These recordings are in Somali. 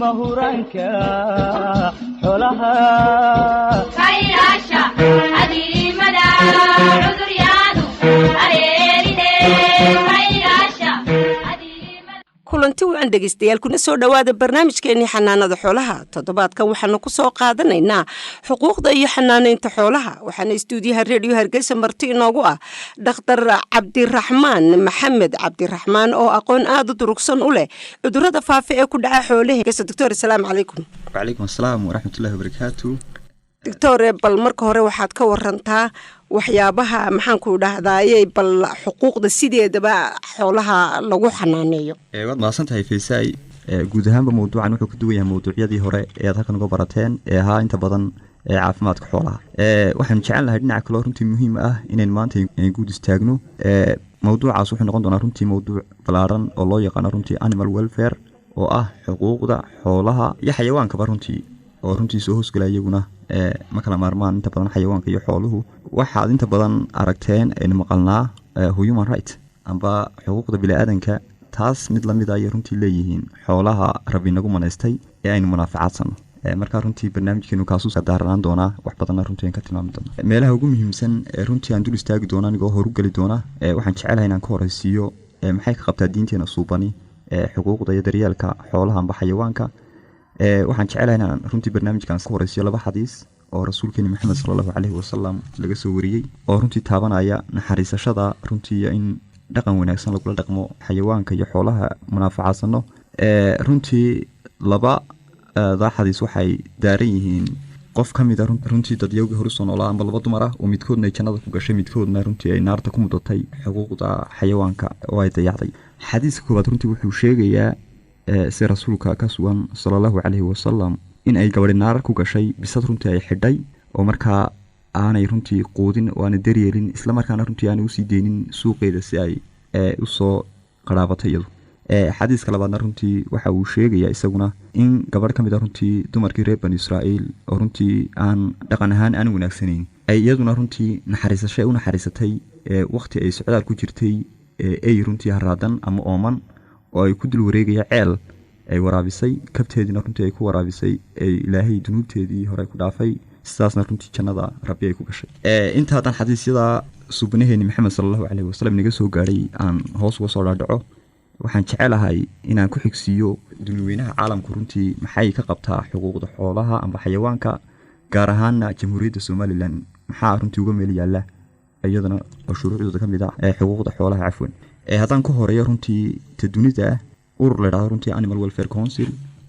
Mahuraanka xolaha Kaylaasha adiimada cuduryadu areerine kaylaasha adiimada. Kulanti wacan, dhegeystayaal, kuna soo dhowaada barnaamijkeenii xanaanada xoolaha. Toddobaadkan waxaanu ku soo qaadanaynaa xuquuqda iyo xanaaneynta xoolaha. Waxaana istuudiyaha Reediyo Hargeysa marti inoogu ah Dhakhtar Cabdiraxmaan Maxamed Cabdiraxmaan, oo aqoon aada u durugsan u leh cudurada faafa ee ku dhaca xoolaha. Doctor, asalaamu calaykum. Wacalaykum asalaam waraxmatullahi wabarakaatu. Doctore, bal marka hore waxaad ka warantaa waxyaabaha, maxaanku dhahdaayey, bal xuquuqda sideedaba xoolaha lagu xanaaneeyo. Waad mahadsan tahay, Faysaay. Guud ahaanba mawduucan wuxuu ka duwan yahay mawduucyadii hore ee aad halkan uga barateen ee ahaa inta badan ee caafimaadka xoolaha. Waxaanu jecel lahay dhinaca kaloo runtii muhiim ah inayn maanta guud istaagno. Mawduucaas wuxuu noqon doonaa runtii mawduuc ballaaran oo loo yaqaano runtii animal welfare, oo ah xuquuqda xoolaha iyo xayawaankaba runtii, oo runtii soo hoosgala iyaguna. Ma kala maarmaan inta badan xayawaanka iyo xooluhu. Waxaad inta badan aragteen, aynu maqalnaa human right amba xuquuqda biniaadanka. Taas mid lamid ayay runtii leeyihiin xoolaha Rabbi nagu manaystay ee aynu munaafacadsano. Markaa runtii barnaamijkeenu kaasuu daaranaan doonaa, wax badanna runtii aan ka tilmaami doona. Meelaha ugu muhiimsan ee runtii aan dul istaagi doona anigoo horu geli doona, waxaan jecelahay inaan ka horeysiiyo maxay ka qabtaa diinteena suubani xuquuqda iyo daryeelka xoolaha amba xayawaanka. Waxaan jecelahay inaan runtii barnaamijkan ka horeysiiyo laba xadiis oo rasuulkeeni Maxamed sala Allahu caleyhi wasalam laga soo wariyey, oo runtii taabanaya naxariisashada runtii iyo in dhaqan wanaagsan lagula dhaqmo xayawaanka iyo xoolaha munaafacadsano. Runtii laba daa xadiis waxay daaran yihiin qof ka mid a runtii dadyowgii hore usoo noolaa, amba laba dumar ah oo midkoodna ay jannada ku gashay, midkoodna runtii ay naarta ku mudatay xuquuqda xayawaanka oo ay dayacday. Xadiiska koowaad runtii wuxuu sheegayaa, si rasuulka ka sugan sala Allahu caleyhi wasalam, in ay gabadhi naar ku gashay bisad runtii ay xidhay, oo markaa aanay runtii quudin oo aanay daryeelin, islamarkaana runtii aanay usii deynin suuqeeda si ay usoo qaraabatay iyadu. Xadiiska labaadna runtii waxa uu sheegayaa isaguna in gabadh ka mid a runtii dumarkii reer Banu Israa'iil, oo runtii aan dhaqan ahaan aan wanaagsanayn, ay iyaduna runtii naxariisashay u naxariisatay waqti ay socdaal ku jirtay ey runtii haraadan ama ooman oo ay ku dul wareegaya ceel, ay waraabisay, kabteediina runtii ay ku waraabisay, ay Ilaahay dunuubteedii hore ku dhaafay, sidaasna runtii jannada Rabbi ay ku gashay. Intaadan xadiisyada suubanaheeni Maxamed sala Allahu caleyhi wasalam naga soo gaadhay aan hoos uga soo dhaadhaco, waxaan jecelahay inaan ku xigsiiyo dunweynaha caalamku runtii maxay ka qabtaa xuquuqda xoolaha amba xayawaanka, gaar ahaana Jamhuuriyadda Somaliland maxaa runtii uga meel yaala iyadana oo shuruucdooda ka mid ah ee xuquuqda xoolaha, cafwan. Haddaan ku horeeyo runtii ta dunida, urur la dhahdo runtii Animal Welfare Council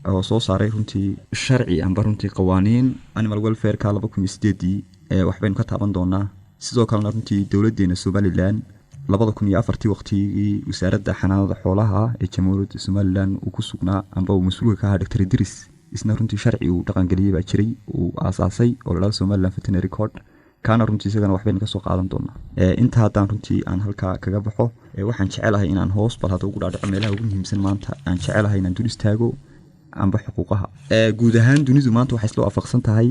oo soo saaray runtii sharci amba runtii qawaaniin animal welfareka 2008-dii, waxbaynu ka taaban doonaa. Sidoo kalena runtii dowladeena Somaliland 2004-tii, waqtigii Wasaaradda Xanaanada Xoolaha ee Jamhuuriyadda Somaliland uu ku sugnaa amba uu mas-uulka ka ahaa Dr Idris, isna runtii sharci uu dhaqangeliyey baa jiray, uu aasaasay, oo la dhahdo Somaliland Veterinary Code. Kaana runtii isagana waxbaynu kasoo qaadan doonaa. Inta haddaan runtii aan halkaa kaga baxo, waxaan jecelahay inaan hoos bal hadda ugu dhaadhaco meelaha ugu muhiimsan maanta aan jecelahay inaan dul istaago amba xuquuqaha. Guud ahaan dunidu maanta waxay isla waafaqsan tahay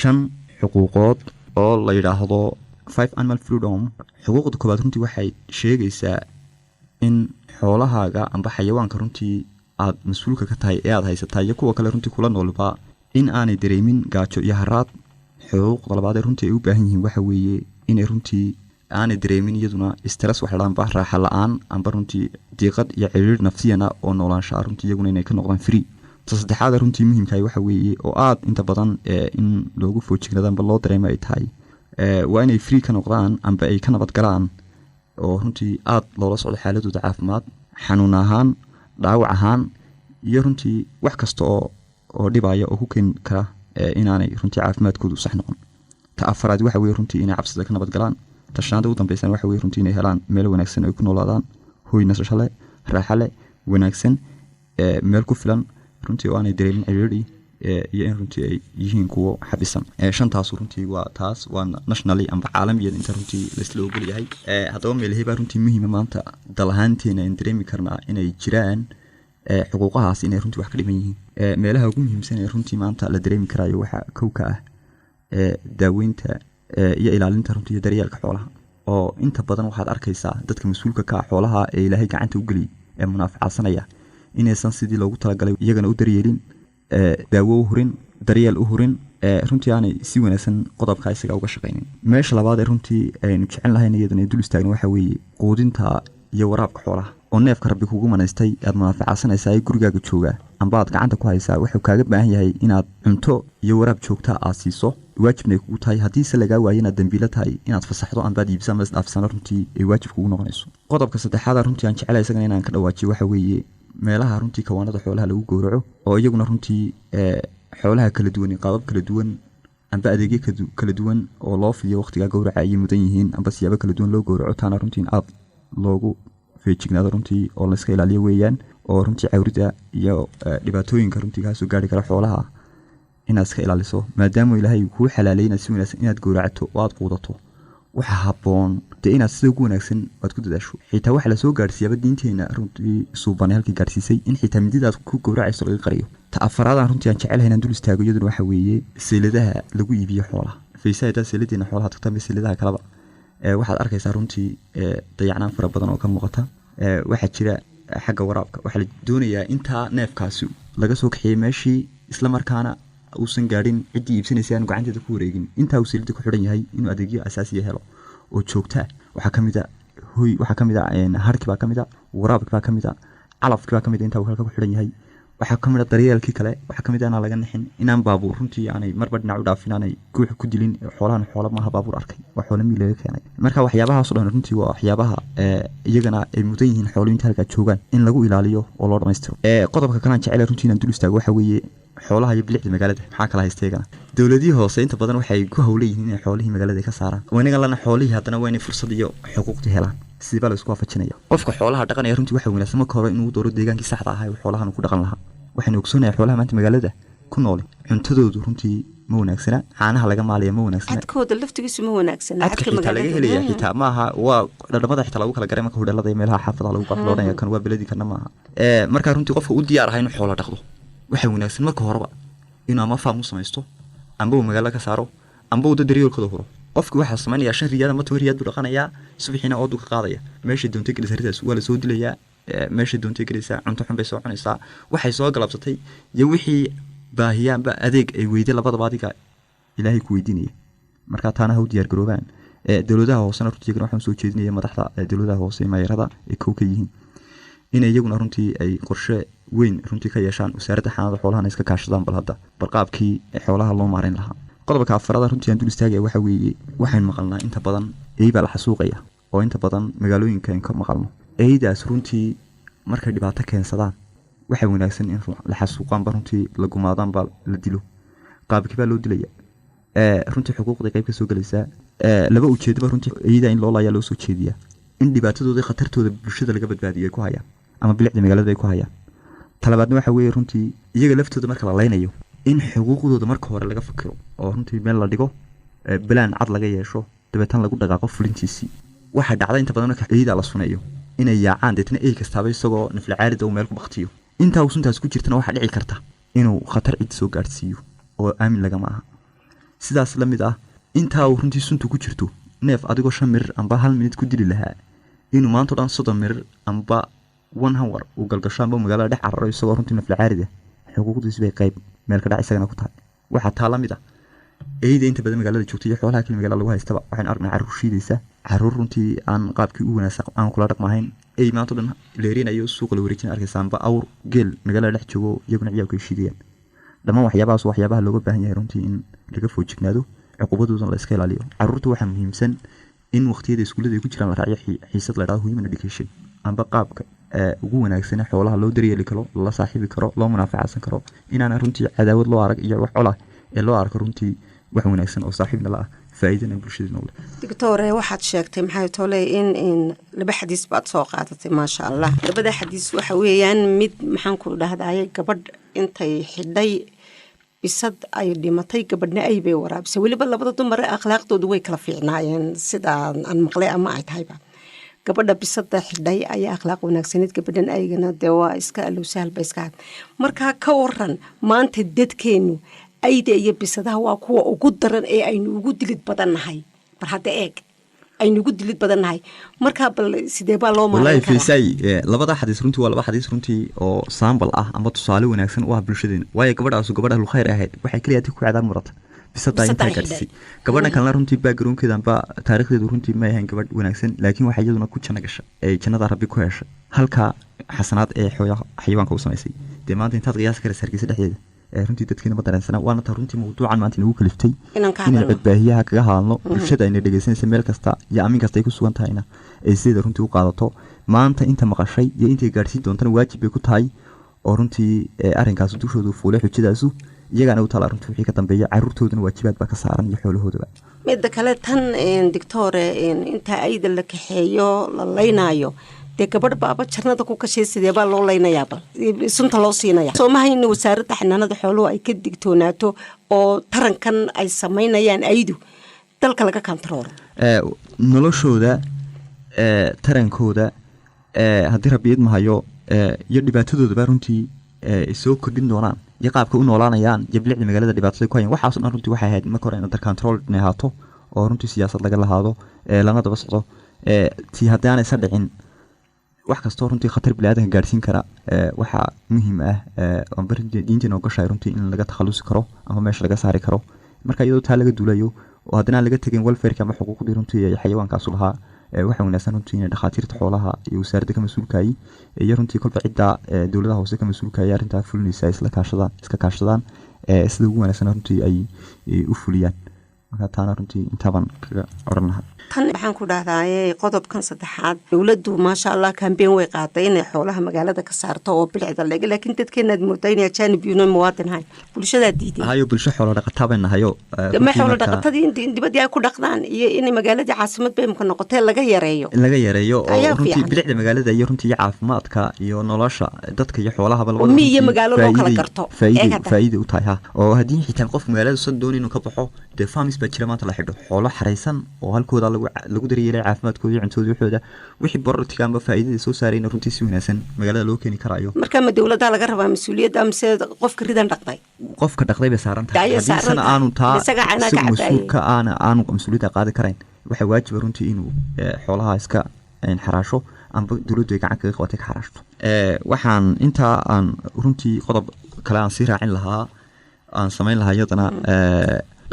shan xuquuqood oo la yidhaahdo five animal freedom. Xuquuqda koowaad runtii waxay sheegaysaa in xoolahaaga amba xayawaanka runtii aad mas-uulka ka tahay ee aad haysataa iyo kuwa kale runtii kula noolba in aanay dareemin gaajo iyo haraad. Xuquuqda labaad ee runtii ay u baahan yihiin waxa weeye inay runtii aanay dareemin iyaduna stress wax ladhaanba raaxa la-aan amba runtii diiqad iyo ciriir nafsiyana oo noolaanshaa, runtii iyaguna inay ka noqdaan free. Ta saddexaad runtii muhiimkahay waxa weeye, oo aad inta badan in loogu foojignaado amba loo dareemo ay tahay, waa inay free ka noqdaan amba ay ka nabad galaan oo runtii aad loola socdo xaaladooda caafimaad, xanuun ahaan, dhaawac ahaan iyo runtii wax kasta oo dhibaya oo ku keeni kara inaanay runtii caafimaadkoodu sax noqon. Ta afaraad waxa weye runtii inay cabsida ka nabad galaan. Ta shanaad ugu dambeysana waxa weye runtii inay helaan meel wanaagsan ay ku noolaadaan, hoy nasasho leh, raaxa leh, wanaagsan, meel ku filan runtii, oo aanay dareemin ciriiri iyo in runtii ay yihiin kuwo xabisan. Shantaasu runtii waa taas, waa nationally amba caalamiyan inta runtii laisla ogol yahay. Haddaba meelahey baa runtii muhiima maanta dal ahaanteena aan dareemi karnaa inay jiraan xuquuqahaas, inay runtii wax ka dhiman yihiin? Meelaha ugu muhiimsan ee runtii maanta la dareemi karayo waxaa kow ka ah daaweynta iyo ilaalinta runtii iyo daryeelka xoolaha, oo inta badan waxaad arkaysaa dadka mas-uulka ka ah xoolaha ee Ilaahay gacanta u geliyay ee munaafacadsanaya Inaysan sidii loogu talagalay iyagana u daryeelin, daawo u hurin, daryeel u hurin, runtii aanay si wanaagsan qodobka isaga uga shaqaynin. Meesha labaad ee runtii aynu jecel lahayn iyadana dul istaagna waxa weeye quudinta iyo waraabka xoolaha, oo neefka Rabbi kugu manaystay aad munaaficaasanaysaa ee gurigaaga joogaa amba aad gacanta ku haysaa wuxuu kaaga baahan yahay inaad cunto iyo waraab joogta aad siiso, waajibna ay kugu tahay. Haddiise lagaa waayo, inaad dambiilo tahay, inaad fasaxdo ambaad iibso ama isdhaafsano runtii ay waajib kugu noqonayso. Qodobka saddexaada runtii aan jecelahay isagana inaan ka dhawaajiyo waxa weeye meelaha runtii kawaanada xoolaha lagu gowraco, oo iyaguna runtii xoolaha kala duwan, qaabab kala duwan amba adeegyo kala duwan oo loo fidiyo waqtigaa gowraca ayay mudan yihiin, amba siyaabo kala duwan loo gowraco. Taana runtii in aad loogu feejignaado runtii oo layska ilaaliyo weeyaan, oo runtii cawrida iyo dhibaatooyinka runtii kaasoo gaari kara xoolaha inaad iska ilaaliso, maadaama Ilaahay kuu xalaalay inaad si wanaagsan inaad gowracato oo aad quudato. Waxa habboon dee inaad sida ugu wanaagsan aad ku dadaasho. Xitaa waxaa lasoo gaadhsiiyaaba diinteena runtii suubanay halkii gaadhsiisay in xitaa mididaad ku gowracayso laga qariyo. Ta afaraadaan runtii aan jecelahay inaan dul istaago iyaduna waxa weeye seyladaha lagu iibiyo xoolaha. Faysa, hadaa seyladeena xoolaha tagta ama seyladaha kaleba, waxaad arkaysaa runtii dayacnaan fara badan oo ka muuqata. Waxaa jira xagga waraabka, waxaa la doonayaa intaa neefkaasi laga soo kaxeeyey meeshii, isla markaana uusan gaadhin ciddii iibsanaysay, aanu gacanteeda ku wareegin, intaa uu seylada ku xidhan yahay inuu adeegyo asaasiya helo oo joogta ah. Waxaa ka mid a hoy, waxaa ka mid a harki baa ka mid a, waraabki baa ka mid a, calafki baa ka mid a. Intaa uu halka ku xidhan yahay waxaa ka mid a daryeelkii kale, waxaa ka mid a inaan laga nixin, inaan baabuur runtii aanay marba dhinac u dhaafin, aanay guux ku dilin. Xoolahan xoolo maaha baabuur arkay, waa xoolo mii laga keenay. Marka waxyaabahaas oo dhan runtii waa waxyaabaha iyagana ay mudan yihiin xoolo inta halkaa joogaan in lagu ilaaliyo oo loo dhamaystiro. Qodobka kale aan jecelahay runtii inaan dul istaago waxa weeye xoolaha iyo bilicda magaalada. Maxaa kala haysta iyagana? Dowladihii hoose inta badan waxay ku hawlan yihiin inay xoolihii magaalada ka saaraan, inaga lana xoolihii haddana waa inay fursad iyo xuquuqdii helaan. Sidii baa la isku waafajinaya? Qofka xoolaha dhaqanaya runtii waxa wanaagsan marka hore inuu dooro deegaankii saxda ahaa ee xoolahan uu ku dhaqan lahaa. Waxaynu ogsoonahay xoolaha maanta magaalada ku noole cuntadoodu runtii ma wanaagsana, caanaha laga maalaya ma wanaagsana. Cadkooda laftigiisu ma wanaagsana. Cadka xitaa laga helaya xitaa maaha, waa dhadhamada xitaa lagu kala garay marka hudheelada iyo meelaha xaafadaha lagu qaxloonaya, kan waa beledi, kana maaha. Marka runtii qofka u diyaar ahaa inuu xoolo dhaqdo waxaa wanaagsan marka horeba inuu ama farm u samaysto, amba uu magaalo ka saaro, amba uu dad daryeelkooda huro. Qofki waxaa samaynayaa 5 riyaad ama 10 riyaad buu dhaqanayaa, subaxiina ooduu ka qaadaya, meesha doontay gelaysa ridaas waa lasoo dilayaa, meesha doontay gelaysaa, cunto xun bay soo cunaysaa, waxay soo galabsatay iyo wixii baahiyaanba adeeg ay weyday labadaba adiga Ilaahay ku weydiinaya. Marka taana ha u diyaar garoobaan. Dowladaha hoosena runtii iyagana waxaan soo jeedinaya madaxda dowladaha hoose ee maayarada ay kow ka yihiin in iyaguna runtii ay qorshe weyn runtii ka yeeshaan, Wasaaradda Xanaanada Xoolahana iska kaashadaan bal hadda bal qaabkii xoolaha loo maareyn lahaa. Qodobka afaraada runtii aan dul istaagaya waxa weeye waxaynu maqalnaa inta badan ey baa la xasuuqaya, oo inta badan magaalooyinka aynu ka maqalno. Eydaas runtii markay dhibaato keensadaan waxaa wanaagsan in la xasuuqaanba, runtii la gumaadaanba, la dilo. Qaabkii baa loo dilaya? Runtii xuquuqday qayb ka soo gelaysaa. Laba ujeedaba runtii eyda in loo laayaa loo soo jeediyaa: in dhibaatadooda, khatartooda bulshada laga badbaadiyo ay ku hayaan ama bilicda magaalada ay ku hayaan. Talabaadna waxa weeye runtii iyaga laftooda marka la laynayo in xuquuqdooda marka hore laga fakiro, oo runtii meel la dhigo, balaan cad laga yeesho, dabeetana lagu dhaqaaqo fulintiisii. Waxaa dhacda inta badan marka eyda la suneeyo inay yaacaan, deetna ey kastaaba isagoo naflacaarida uu meel ku baktiyo. Intaa uu suntaas ku jirtana waxaa dhici karta inuu khatar cid soo gaadhsiiyo oo aamin lagama aha. Sidaas la mid ah, intaa uu runtii suntu ku jirto, neef adigoo 5 mirir amba hal minid ku dili lahaa inuu maanta o dhan 30 mirir amba one hour uu galgasho amba magaalada dhex cararo isagoo runtii naflacaarida, xuquuqdiisi bay qayb meel ka dhac isagana ku tahay. Waxaa taa la mid ah eyda inta badan magaalada joogta iyo xoolaha kale magaalada lagu haystaba. Waxaynu aragnaa carruur shiidaysa, carruur runtii aan qaabkii u wanaagsan aan kula dhaqmahayn, ey maanta o dhan leerinayo suuqa la wareejina arkaysa, amba awr geel magaalada dhex joogo iyaguna ciyaalku ay shiidayaan. Dhammaan waxyaabahaas waa waxyaabaha looga baahan yahay runtii in laga foojignaado, cuqubadoodana la iska ilaaliyo. Carruurta waxaa muhiimsan in waqtiyada iskuullada ay ku jiraan la raaciyo xiisad la dhahdo human education, amba qaabka ugu wanaagsan ee xoolaha loo daryeeli karo, lala saaxiibi karo, loo munaaficadsan karo, inaana runtii cadaawad loo arag iyo wax cola ee loo arko runtii wax wanaagsan oo saaxiibna la ah, faa'iidana bulshadina u leh. Doctore, waxaad sheegtay, maxay tole, in laba xadiis baad soo qaadatay, maasha Allah. Labada xadiis waxa weeyaan mid, maxaan ku dhahdaye, gabadh intay xidhay bisad ay dhimatay, gabadhna ay bay waraabisay. Weliba labada dumar akhlaaqdoodu way kala fiicnaayeen sida aan maqlay ama ay tahayba. Gabadha bisada xidhay ayaa akhlaaq wanaagsaneyd, gabadhan aygana dee waa iska allow sahal ba iska had. Markaa ka waran maanta dadkeenu ayda iyo bisadaha waa kuwa ugu daran ee aynu ugu dilid badannahay? Bal hadda eeg. Aynugu dilid badan nahay. Markaa bal sidee baa loo Wallaahi maareyn karaa? Fiisay, labada xadiis runtii waa laba xadiis runtii oo sample ah ama tusaale wanaagsan u ah bulshadeena, waayo gabadhaasu gabadha ahlulkhayr ahayd, waxay keliya ku cadaab murata bisadaa Bisadaa intaa xidhay. gaadhsiisay. Gabadhan kalena runtii backgroundkeeda amba taariikhdeedu runtii ma ahayn gabadh wanaagsan, laakiin waxay iyaduna ku janno gashay ee jannada Rabbi ku heshay halka xasanaad ee xayawaanka u samaysay. Dee maanta intaad qiyaasi karaysa Hargeysa dhexdeeda ee runtii dadkeena ma dareensana, waana taa runtii mawduucan maanta inagu kaliftay inaan ka inaan hadalno codbaahiyaha kaga hadalno. Bulshada ayna dhegeysanaysa meel kasta iyo amin kasta ay ku sugan tahayna ay sideeda runtii u qaadato. Maanta inta maqashay iyo intay gaadhsiin doontana waajib bay ku tahay oo runtii arrinkaas dushoodu fuulay, xujadaasu iyagaana u taala runtii. Wixii ka dambeeya caruurtoodana waajibaad baa ka saaran iyo xoolahoodaba. Midda kale tan doctore, inta ayda la kaxeeyo la laynaayo, dee gabadh baaba jannada ku kashay, sidee baa loo laynayaa? Bal sunta loo siinaya soomaha in wasaaradda xanaanada xooluhu ay ka digtoonaato oo tarankan ay samaynayaan aydu dalka laga kantarooro. Noloshooda, tarankooda, haddii Rabbi idmahayo, iyo dhibaatadoodaba runtii ay soo kordhin doonaan iyo qaabka u noolaanayaan iyo bilicda magaalada dhibaatada ku hayaan, waxaas o dhan runtii waxay ahayd marka hore in under control inay ahaato oo runtii siyaasad laga lahaado, lana daba socdo. Tii haddii aanay isa dhicin, wax kastoo runtii khatar biniaadanka gaadhsiin kara, waxaa muhiim ah amba runtii diinteena ogoshahay runtii in laga takhalusi karo ama meesha laga saari karo. Marka iyadoo taa laga duulayo oo haddana aan laga tegin welfareka ama xuquuqdii runtii ay xayawaankaasu lahaa, waxaa wanaagsan runtii inay dhakhaatiirta xoolaha iyo wasaaradda ka mas-uulkaayey iyo runtii kolba cidda dowladaha hoose ka mas-uulkaayay arrintaa fulinaysa ay isla kaashadaan, iska kaashadaan, sida ugu wanaagsan runtii ay u fuliyaan. Marka taana runtii intaabaan kaga oran lahaa. Tan waxaan ku dhahdaaye, qodobkan saddexaad, dowladdu maasha Allah campaign way qaaday inay xoolaha magaalada ka saarto oo bilicda leega, laakiin dadkeenaad moodaa inay ajaanib yihiin oo muwaadin hayn, bulshadaa diiday. Hayo, bulsho xoolo dhaqataa bay nahayo. Ma xoolo dhaqatadii in dibadii ay ku dhaqdaan iyo inay magaaladii caasimad bay imka noqotee laga yareeyo. Laga yareeyo oo Ayaa runtii fiican. bilicda magaalada iyo runtii iyo caafimaadka iyo nolosha dadka iyo xoolahaba Oo miyi iyo magaalo loo kala garto. Eeg hadda. Faa'iiday u tahay ha, oo haddii xitaa qofka magaalada usan doonin inuu ka baxo, dee farms baa jira maanta la xidho xoolo xaraysan oo halkooda lagu daryeelay caafimaadkooda iyo cuntooda, waxooda wixii borortiga amba faa'iidada soo saarayna runtii si wanaagsan magaalada loo keeni karayo. Marka ma dowladdaa laga rabaa mas-uuliyadda mise qofka ridan dhaqday? Qofka dhaqday bay saaran tahay. Ayay haddii saaran sana tahay. Aanu taa Isaga caanaa ka isagu cabaayay. mas-uulka aana aanu mas-uuliyadda qaadi karayn, waxaa waajiba runtii inuu xoolaha iska xaraasho amba dowladdu ay gacan kaga qabatay ka xaraashto. Waxaan intaa aan runtii qodob kale aan sii raacin lahaa, aan samayn lahaa iyadana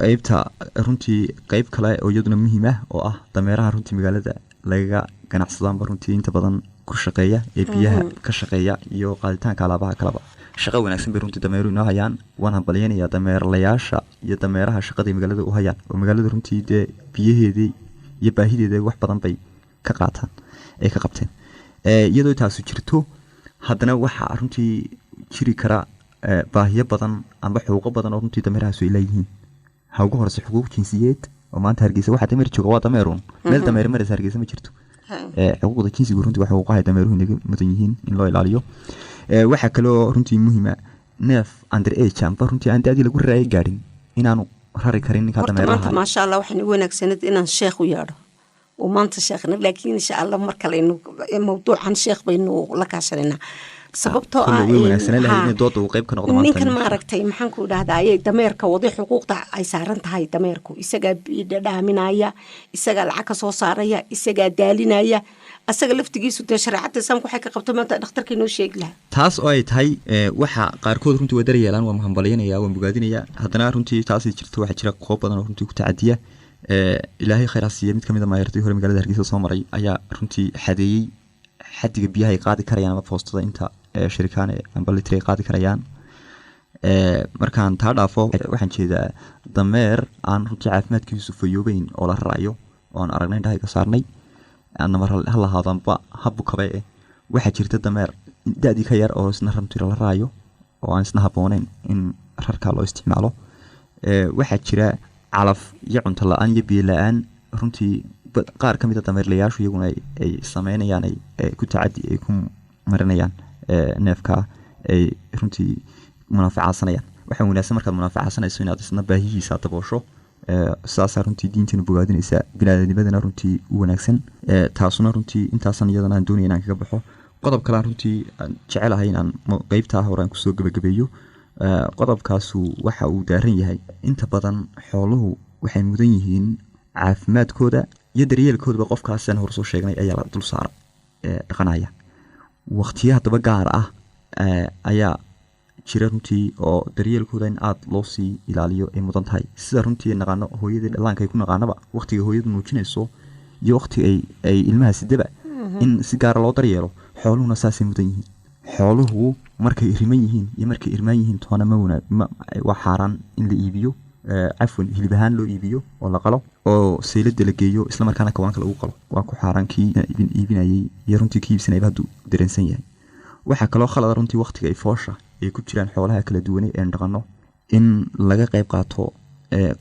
qeybta runtii qeyb kale oo iyaduna muhiim ah oo ah dameeraha runtii magaalada lagaga ganacsado amba runtii inta badan ku shaqeeya ee biyaha ka shaqeeya iyo qaaditaanka alaabaha kaleba. Shaqo wanaagsan bay runtii dameeruhu inoo hayaan. Waan hambalyaynayaa dameerlayaasha iyo dameeraha shaqaday magaalada u hayaan, oo magaalada runtii dee biyaheedii iyo baahideeda wax badan bay ka qaataan ay ka qabteen. Iyadoo taasu jirto, haddana waxaa runtii jiri kara baahiyo badan amba xuquuqo badan oo runtii dameerahaasu ay leeyihiin. Ha ugu horeyse xuquuq jinsiyeed, oo maanta Hargeysa waxaa dameer jooga waa dameerun, meel dameer maraysa Hargeysa ma jirto. Xuquuqda jinsigu runtii waa xuquuqaha ay dameeruhu inaga mudan yihiin in loo ilaaliyo. Waxaa kaloo runtii muhiima neef under age amba runtii aan daadii lagu raraayay gaadhin inaanu rari karin ninka Horta maanta dameeraha. Maasha Allah, waxaan igu wanaagsanad inaan sheekh u yeedho oo maanta sheekhna, laakiin insha Allah mar kale aynu mawduucan sheekh baynu la kaashanaynaa, sababtoo ah Kolley way wanaagsanaan lahayd haa, inay dooda uu qayb ka noqdo maanta. Ninkan maaragtay, maxaan ku idhahdaa, ayay dameerka waday xuquuqda ay saaran tahay dameerku, isagaa dhaaminaya, isagaa lacag ka soo saaraya, isagaa daalinaya, asaga laftigiisu dee shareecadda Islaamka waxay ka qabto maanta dhakhtarka inoo sheegi lahaa. Taas oo ay tahay, waxa qaarkood runtii waa daryeelaan, waan hambalyanaya, waan bogaadinaya. Haddana runtii taasay jirto, waxaa jira koob badan oo runtii ku tacadiya. Ilaahay khayr ha siiya, mid kamid a maayartii hore magaalada Hargeysa soo maray ayaa runtii xadeeyey xadiga biyaha ay qaadi karayaan ama foostada inta shirikaan amba litri ay qaadi karayaan. Markaan taa dhaafo, waxaan jeedaa dameer aan runtii caafimaadkiisu fayoobeyn oo la rarayo oo aan aragnay, indhahay ka saarnay ama ha lahaado amba ha bukabe. Waxaa jirta dameer da-dii ka yar oo isna runtii la raayo oo aan isna habbooneyn in rarkaa loo isticmaalo. Waxaa jira calaf iyo cunto la-aan iyo biyo la-aan runtii qaar ka mid a dameerlayaashu iyaguna ay sameynayaan, ay ku tacadi ay ku marinayaan neefka ay runtii munaaficaasanayaan. Waxaa wanaagsan markaad munaaficaasanayso inaad isna baahihiisa daboosho. Sidaasaa runtii diinteena bogaadinaysa, biniaadanimadana runtii u wanaagsan. Taasuna runtii intaasan iyadana aan doonaya inaan kaga baxo. Qodob kale aan runtii aan jecelahay inaan qeybtaa hore aan kusoo gebagabeeyo. Qodobkaasu waxa uu daaran yahay inta badan xooluhu waxay mudan yihiin caafimaadkooda Iyo daryeelkoodaba qofkaasaan hor soo sheegnay ayaa la dul saara dhaqanaya. Waqtiya haddaba gaar ah ayaa jira runtii oo daryeelkooda in aada loo sii ilaaliyo ay mudan tahay. Sida runtii naqaano hooyadii dhallaanka ay ku naqaanaba, waqtiga hooyadu nuujinayso iyo waqtiga ay ilmaha sidaba in si gaara loo daryeelo, xooluhuna saasay mudan yihiin. Xooluhu markay riman yihiin iyo markay irmaan yihiin toona ma wanaag waa xaaraan in la iibiyo, cafwan, hilib ahaan loo iibiyo oo la qalo oo saylada la geeyo, isla markaana kawaanka lagu qalo. Waa ku xaaraan kii iibinayay iyo runtii kii iibsanayba hadduu dareensan yahay. Waxaa kaloo khalada runtii waqtiga ay foosha ay ku jiraan xoolaha kala duwane een dhaqano in laga qayb qaato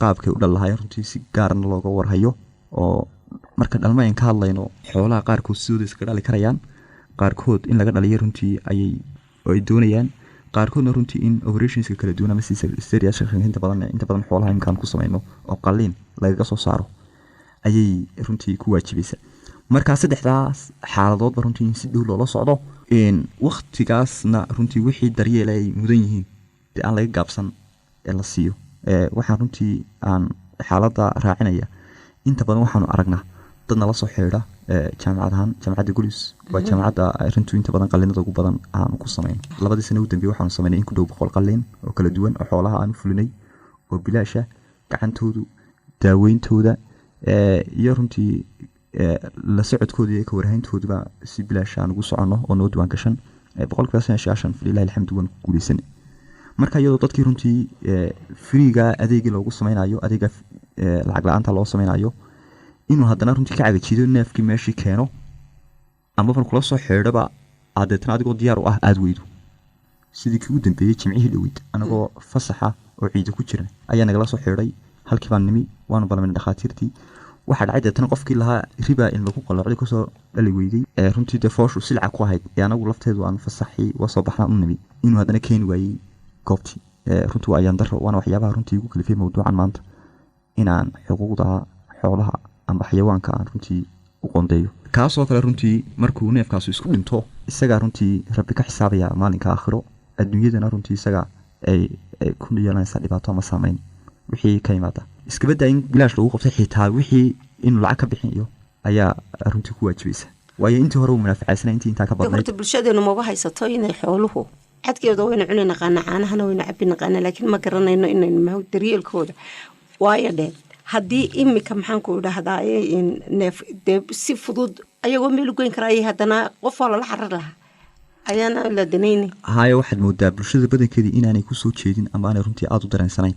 qaabkay u dhal lahaayeen, runtii si gaarna looga warhayo. Oo marka dhalma aan ka hadlayno, xoolaha qaarkood sidooda iskaga dhali karayaan, qaarkood in laga dhaliyo runtii ayay oo ay doonayaan, qaarkoodna runtii in operationska kala duwan ama cesarean inta badan xoolaha imkaan ku sameyno oo qalliin lagaga soo saaro ayay runtii ku waajibaysa. Marka saddexdaas xaaladoodba runtii in si dhow loola socdo, waktigaasna runtii wixii daryeel ay mudan yihiin dee aan laga gaabsan ee la siiyo. Waxaan runtii aan xaaladda raacinaya, inta badan waxaanu aragnaa dad nala soo xidhiidha jaamacad ahaan. Jaamacadda Gulis waa jaamacadda runtii inta badan qalliinada ugu badan aanu ku sameyno. 2dii sano ugu dambeeyey waxaanu sameynay in ku dhow 100 qalliin oo kala duwan oo xoolaha aanu fulinay oo bilaasha, gacantoodu, daaweyntooda iyo runtii la socodkooda iyo ka warhayntooduba si bilaash aan ugu soconno oo noo diwaan gashan. 90% falilahi alxamdu waan ku guuleysanay. Marka iyadoo dadkii runtii freega adeegii loogu sameynayo, adeega lacag la-aanta loo sameynayo, inuu haddana runtii ka cagajiido neefkii meeshii keeno amaba kula soo xidhaba, aad deetana adigoo diyaar u ah aada weydo. Sidii kii u dambeeyey Jimcihii dhoweyd, anagoo fasaxa oo ciida ku jira ayaa nagala soo xidhay. Halkii baan nimi, waanu ballamay dhakhaatiirtii. Waxaa dhacay deetana qofkii lahaa riba in lagu qalloocday kusoo dhali weyday ee runtii dee fooshu silca ku ahayd ee anagu lafteedu aan fasaxii uga soo baxnaan u nimi, inuu haddana keeni waayey goobtii. Runtii waa ayaan daro, waana waxyaabaha runtii igu kalifay mawduucan maanta inaan xuquuqda xoolaha amba xayawaanka aan runtii u qondeeyo. Kaasoo kale runtii markuu neefkaasu isku dhinto, isagaa runtii Rabbi ka xisaabaya maalinka aakhiro, adduunyadana runtii isaga ay ku yeelanaysaa dhibaato ama saameyn wixii ka yimaada. Iskabaddaa in bilaash lagu qabtay, xitaa wixii inuu lacag ka bixinayo ayaa runtii ku waajibaysa, waayo intii hore uu munaafacaysana intii intaa ka badnayd. Horta bulshadeenu maba haysato inay xooluhu cadkeeda waynu cuni naqaana, caanahana waynu cabi naqaana, laakiin ma garanayno inaynu daryeelkooda. Waayo dhee, haddii imika, maxaan ku idhaahdaa, neef dee si fudud ayagoo meel u goyn kara ayay haddana qof waa lala xarar lahaa ayaana la danayni. Haya, waxaad moodaa bulshada badankeedii inaanay kusoo jeedin ama aanay runtii aada u dareensanayn.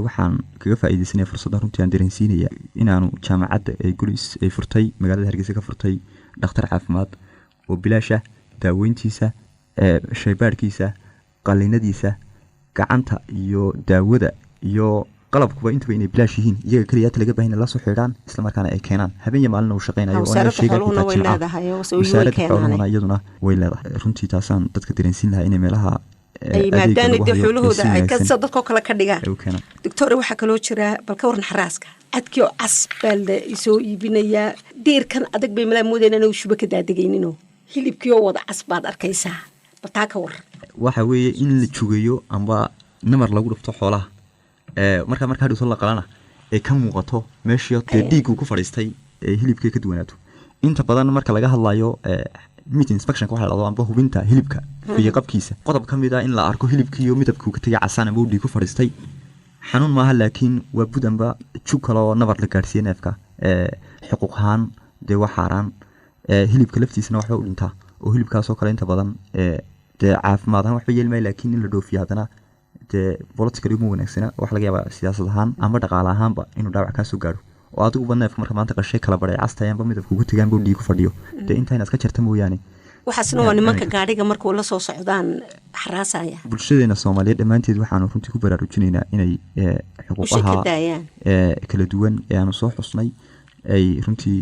Waxaan kaga faa'iidaysanaya fursadda runtii aan dareensiinaya inaanu jaamacadda ee Gulis ay furtay magaalada Hargeysa ka furtay dhakhtar caafimaad oo bilaasha, daaweyntiisa, shaybaadhkiisa, qalliinadiisa, gacanta iyo daawada iyo qalabkuba intaba inay bilaash yihiin. Iyaga keliya laga baahan la soo xidhaan, isla markaana ay keenaan. Habeen iyo maalina uu shaqeynayo. Oo wasaaradda xooluhuna way leedahay. Wasaaradda xooluhuna iyaduna way leedahay. Runtii taasaan dadka dareensiin lahaa inay meelaha ay yimaadaan dee xoolahooda ay kasa dadkoo kale ka dhigaan. Doctore, waxaa kaloo jira, bal ka waran xaraaska? Cadkii oo cas baa la soo iibinayaa, diirkan adag bay malaa moodayna inuu shuba ka daadegayninoo hilibkii oo wada cas baad arkaysaa. Bal taa ka waran. Waxa weeye in la jugayo amba namar lagu dhufto xoolaha marka hadhowto la qalana ay ka muuqato meeshii dee dhiigguu ku fadhiistay ee hilibkay ka duwanaato. Inta badan marka laga hadlayo meat inspectionka waxa la dhahdo amba hubinta hilibka iyo qabkiisa, qodob ka mid ah in la arko hilibkiiyo midabkuu ka tegay casaan amba uu dhiig ku fadhiistay. Xanuun maaha, laakiin waa bud amba jug kale oo nabar la gaadhsiiye neefka. Xuquuq ahaan dee waa xaaraan. Hilibka laftiisana waxba u dhintaa oo hilibkaasoo kale inta badan dee caafimaad ahaan waxba yeeli maayo, laakiin in la dhoofiyo haddana dee politically uma wanaagsana. Waxa laga yaabaa siyaasad ahaan amba dhaqaale ahaanba inuu dhaawac kaasoo gaadho oo adiguba neefka marka maanta qashay kala baray castay amba midabka ugu tegaan buu dhiig ku fadhiyo, dee intaa inaad ka jarta mooyaane. Waxaasna waa nimanka gaadhiga markuu la soo socdaan xaraasaya. Bulshadeena Soomaaliyeed dhammaanteed waxaanu runtii ku baraarujinaynaa inay usha ka xuquuqaha daayaan kala duwan ee aanu soo xusnay ay runtii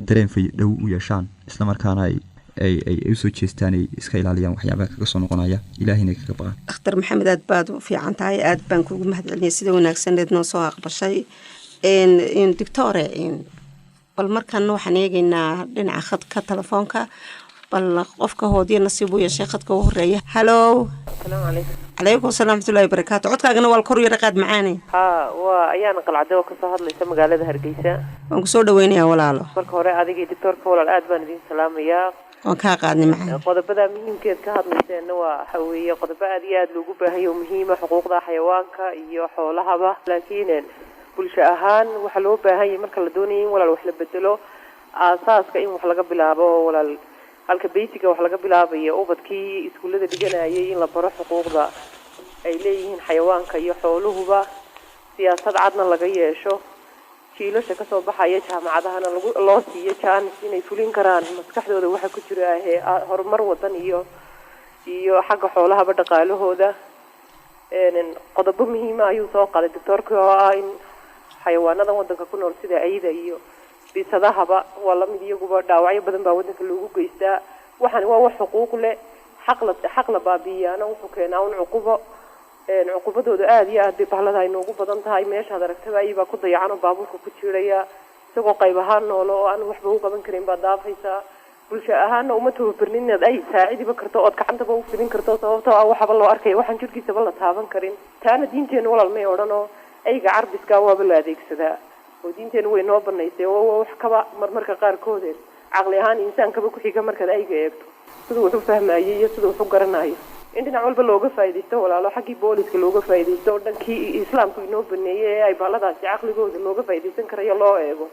dareen fay dhow u yeeshaan, isla markaana ay usoo jeestaan, ay iska ilaaliyaan waxyaabaha kaga soo noqonaya, Ilaahayna kaga baqaan. Dhakhtar Maxamed, aad baad u fiican tahay, aad baan kuugu mahadcelinaya sida wanaagsaneed noo soo aqbashay. Doctore, bal markaana waxaan eegaynaa dhinaca khadka telefoonka. Bal qofka hoodiya nasiib u yeeshay khadka ugu horeeya. Halow. Asalaamu calaykum. Calaykum salaam raxmatullahi barakaatu. Codkaagana waa kor yara qaad, macaane. Haa, waa ayaan Qalcade oo kasoo hadlaysa magaalada Hargeysa. Waan kusoo dhaweynayaa, walaalo. Marka hore adiga iyo doctoorka, walaal, aad baan idin salaamayaa. Waan kaa qaadnay, macaan. Qodobada muhiimkeed ka hadlayseenna waa waxa weeye qodobo aad iyo aad loogu baahan yahay oo muhiima, xuquuqda xayawaanka iyo xoolahaba. Laakiin bulsho ahaan waxaa loo baahan yahay, marka la doonaya in, walaal, wax la bedelo, aasaaska in wax laga bilaabo oo, walaal, halka basic-ga wax laga bilaabayo, ubadkii iskuullada dhiganayay in la baro xuquuqda ay leeyihiin xayawaanka iyo xooluhuba, siyaasad cadna laga yeesho, jiilasha kasoo baxaya jaamacadahana lagu loo siiyo jaanis inay fulin karaan maskaxdooda waxa ku jira ahee horumar wadan iyo xagga xoolahaba dhaqaalahooda. Qodobo muhiima ayuu soo qaaday doctoorkii oo ah in xayawaanadan wadanka ku nool sida ayda iyo bisadahaba waa lamid, iyaguba dhaawacyo badan baa wadanka loogu geystaa. Waxani waa wax xuquuq leh. Xaq la xaq la baabi'iyaana wuxuu keenaa un cuqubo. Cuqubadooda aada iyo aad bay bahlada ay noogu badan tahay. Meeshaad aragtaba ayibaa ku dayacan oo baabuurka ku jiiraya, isagoo qayb ahaan noolo oo aan waxba u qaban karin baad daafaysaa. Bulsho ahaana uma tababarnin inaad ay saacidiba karto ood gacantaba u fidin karto, sababtoo ah waxaba loo arkaya waxaan jirkiisaba la taaban karin. Taana diinteenu, walaal, may odhan oo ayga carbiska waaba la adeegsadaa oo diinteenu way noo banaysay oo waa wax kaba marmarka qaarkoodeen caqli ahaan insaankaba ku xiga markaad ayga eegto siduu wax u fahmayo iyo siduu wax u garanayo. In dhinac walba looga faa'iidaysto, walaalo, xaggii booliska looga faa'iidaysto oo dhankii islaamku inoo baneeyey ee ay baaladaasi caqligooda looga faa'iidaysan karayo loo eego,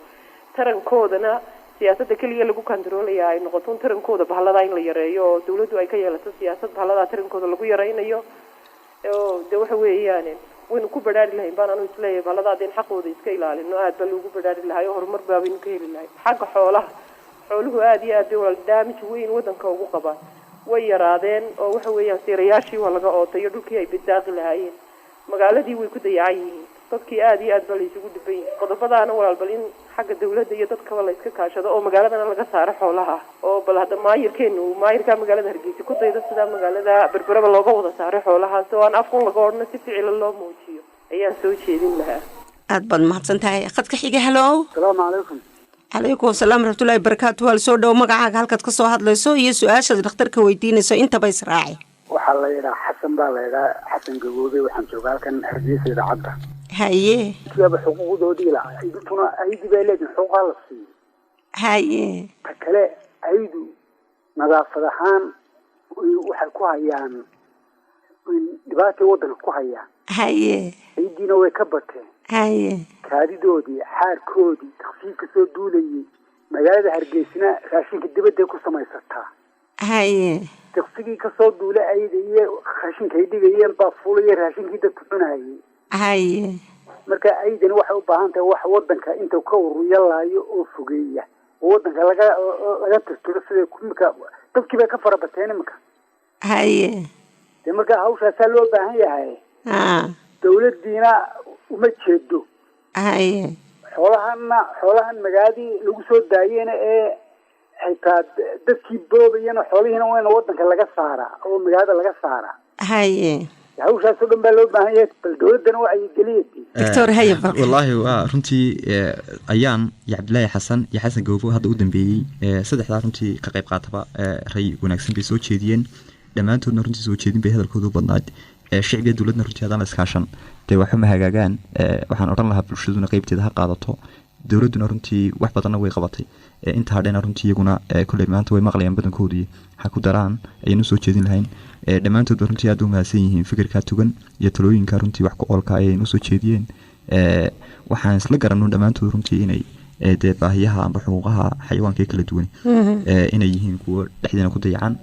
tarankoodana siyaasadda keliya lagu kantaroolaya ay noqoto un tarankooda bahalada in la yareeyo oo dawladdu ay ka yeelato siyaasad bahalada tarankooda lagu yaraynayo. Oo de waxa weeyaan waynu ku badhaari lahayn baan anu isleeyahay. Bahalada in xaqooda iska ilaalino aad baa loogu badhaari lahay oo horumar baabaynu ka heli lahay. Xagga xoolaha, xooluhu aada iyo aad bay, walaal, damage weyn wadanka ugu qabaan. Way yaraadeen oo waxa weeyaan siirayaashii waa laga ootay iyo dhulkii ay bidaaqi lahaayeen, magaaladii way ku dayacan yihiin, dadkii aada iyo aad baa la isugu dhiban yihin. Qodobadaana, walaal, bal in xagga dawladda iyo dadkaba la iska kaashado oo magaaladana laga saaro xoolaha, oo bal hadda maayirkeenu, maayirka magaalada Hargeysa, ku daydo sidaa magaalada Berberaba looga wada saaray xoolahaas, oo aan afkun laga odhano, si ficila loo muujiyo ayaan soo jeedin lahaa. Aad baad mahadsan tahay. Khadka xiga. Halow. Asalaamu calaykum. Calaykum asalaam waraxmatullaahi barakaatu. Waa soo dhow. Magacaaga, halkaad ka soo hadlayso iyo su-aashaad dhakhtarka weydiinayso intaba israaci. Waxaa la yidhaha Xasan baa la yidhaha, Xasan Gaboobe. Waxaan joogaa halkan Hargeysa idaacadda. Haye. Kiyaaba xuquuqdoodii la aydintuna aydi bay leedihin, xuquuqaa la siiyo. Haye. Ta kale, aydu nadaafad ahaan waxay ku hayaan dhibaatay waddanka ku hayaan. Haye. Aydiina way ka bateen. Haye. Kaadidoodii, xaarkoodii, taksiibka soo duulayay, magaalada Hargeysna raashinka dibadday ku samaysataa. Haye. Daqsigii kasoo duula ayda iyo raashinka ay dhigayeen baa fuulaya raashinkii dadku cunayay. Haye. Marka aydani waxay u baahan tahay wax wadanka inta ka ururiya laayo oo fogeeya oo wadanka laga tirtiro. Sida imika dadkii bay ka farabateen iminka. Haye. Dee marka hawshaasaa loo baahan yahay. Dawladdiina uma jeedo. Haye. Xoolahanna, xoolahan magaaladii lagu soo daayena ee xitaa dadkii boobayana, xoolihiina waa in wadanka laga saaraa oo magaalada laga saaraa. Haye. Hawshaasoo dhan baa loo baahan yahay. Bal dawladdana wacyigeliya. Doctor, haye bal. Wallaahi waa runtii ayaan iyo Cabdilaahi Xasan iyo Xasan Gawbo hadda u dambeeyey, saddexdaa runtii ka qayb qaataba ray wanaagsan bay soo jeediyeen. Dhammaantoodna runtii soo jeedin bay hadalkooda u badnayd. Shicbiga dowladna runtii haddaan la iskaashan dee waxba ma hagaagaan. Waxaan odhan lahaa bulshaduna qeybteeda ha qaadato, dowladduna runtii wax badanna way qabatay. Inta hadhena runtii iyaguna kolley maanta way maqlayaan badankoodii, ha ku daraan ayaynu soo jeedin lahayn. Dhammaantoodba runtii aad u mahadsan yihiin. Fikirkaa tugan iyo talooyinka runtii wax ku oolka ayay noo soo jeediyeen. Waxaan isla garanno dhammaantood runtii inay dee baahiyaha amba xuquuqaha xayawaanka ee kala duwan inay yihiin kuwo dhexdeena ku dayacan,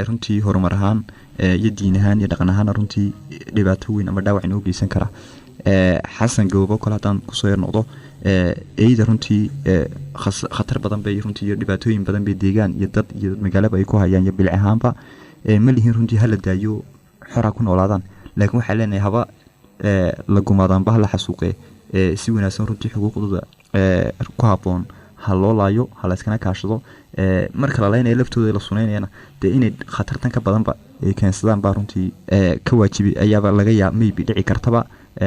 runtii horumar ahaan iyo diin ahaan iyo dhaqan ahaana runtii dhibaato weyn ama dhaawac inoo geysan kara. Xasan Gawbo kale haddaan kusoo yar noqdo, eyda runtii khatar badan bay runtii iyo dhibaatooyin badan bay deegaan iyo dad iyo magaalaba ay ku hayaan iyo bilic ahaanba. Ma lihin runtii hala daayo, xora ku noolaadaan, laakiin waxaa leenahay haba la gumaadaanba hala xasuuqee, si wanaagsan runtii xuquuqdooda ku habboon ha loo laayo, ha la iskana kaashado. Marka la laynaya laftooda la sunaynayana dee inay khatartan ka badanba ay keensadaan baa runtii ka waajibi ayaaba laga yaa maybe dhici kartaba.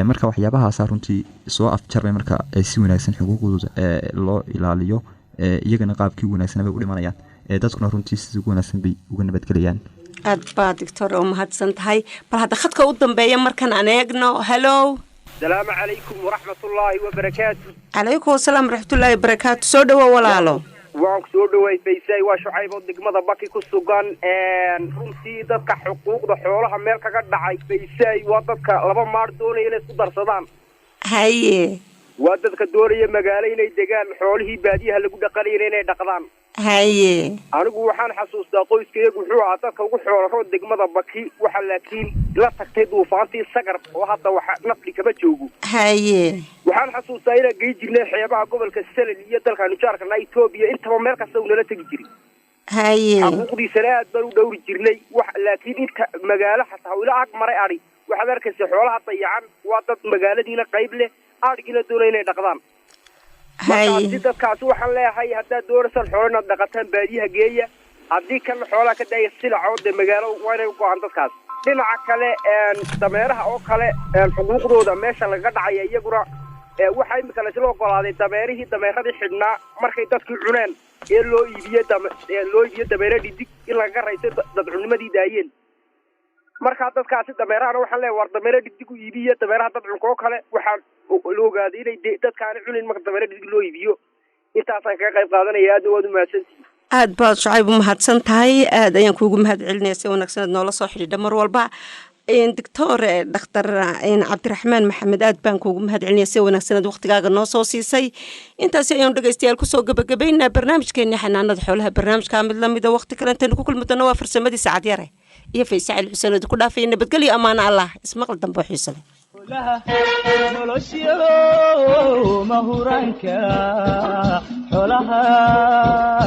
Marka waxyaabahaasa runtii soo afjarmay marka si wanaagsan xuquuqdooda loo ilaaliyo, iyagana qaabkii wanaagsan bay u dhimanayaan. Dadkuna runtii sida ugu wanaagsan bay uga nabadgelayaan. Aad baa, doctor, oo mahadsan tahay. Bal hadda khadka u dambeeya markan aan eegno. Hallow. Asalaamu calaykum waraxmatullaahi wabarakaatu. Calaykum asalaam waraxmatullaahi wabarakaatu. Soo dhawo, walaalo. Waan ku soo dhawaay, Faysay. Waa Shucayb oo degmada Baki ku sugan. Runtii dadka xuquuqda xoolaha meel kaga dhacay, Faysay, waa dadka laba maar doonaya inay isku darsadaan. Waa dadka doonaya magaalo inay degaan, xoolihii baadiyaha lagu dhaqanayana inay dhaqdaan. Anigu waxaan xasuustaa qoyskayagu wuxuu ahaa dadka ugu xoolaro degmada Baki. Waxa laakiin la tagtay duufaantii Sagar oo hadda waxa nafli kama joogo. Waxaan xasuustaa inaan gey jirnay xeebaha gobolka Salal iyo dalkaanu jaarkana Etoobiya, intaba meel kasta uu nala tegi jiray. Xaquuqdiisana aad baan u dhowri jirnay. Wax laakiin inta magaalo xataa ila ag maray adhi, waxaad arkaysa xoolaha dayacan. Waa dad magaaladiina qayb leh, adhigiina doonaya inay dhaqdaan. Markaasi dadkaasi waxaan leeyahay, haddaad doonaysaan xoolo inaad dhaqataan, baadiyaha geeya. Haddii kalena xoolaha ka daaya silacoo dee magaalo waa inay u go-aan dadkaas. Dhinaca kale, dameeraha oo kale, xuquuqdooda meesha lagaga dhacaya iyaguna, waxaa imika laisla ogolaaday dameerihii, dameeradii xidhnaa markay dadkii cuneen ee loo iibiye ee loo iibiye dameere dhidig in lagaga raysay dadcunnimadii daayeen. Markaa dadkaasi dameerahana waxaan leeyahay, war dameere dhidig u iibiye dameeraha dadcunka oo kale. Waxaa la ogaaday inay dadkaani cunayn marka dameere dhidig loo iibiyo. Intaasaan kaga qayb qaadanaya. Aadna waad u mahadsantihiin. Aad baad, Shucayb, u mahadsan tahay. Aad ayaan kuugu mahad celinaya si wanaagsan aad noola soo xidhiidha mar walba. Doctor dhakhtar Cabdiraxmaan Maxamed, aad baan kuugu mahad celinaya si wanaagsan aad waqtigaaga noo soo siisay. Intaasi ayaanu, dhegeystayaal, kusoo gabagabaynaa barnaamijkeeni xanaanada xoolaha. Barnaamijkaa mid lamida waqti kale intaynu ku kulmi doono, waa farsamadii Sacad Yare iyo Fayse Cali Xuseen oo ku dhaafaya nabadgelyo, amaana Allah, ismaqal dambe oo xiiso leh. Nolosyo mahuraanka xoolaha.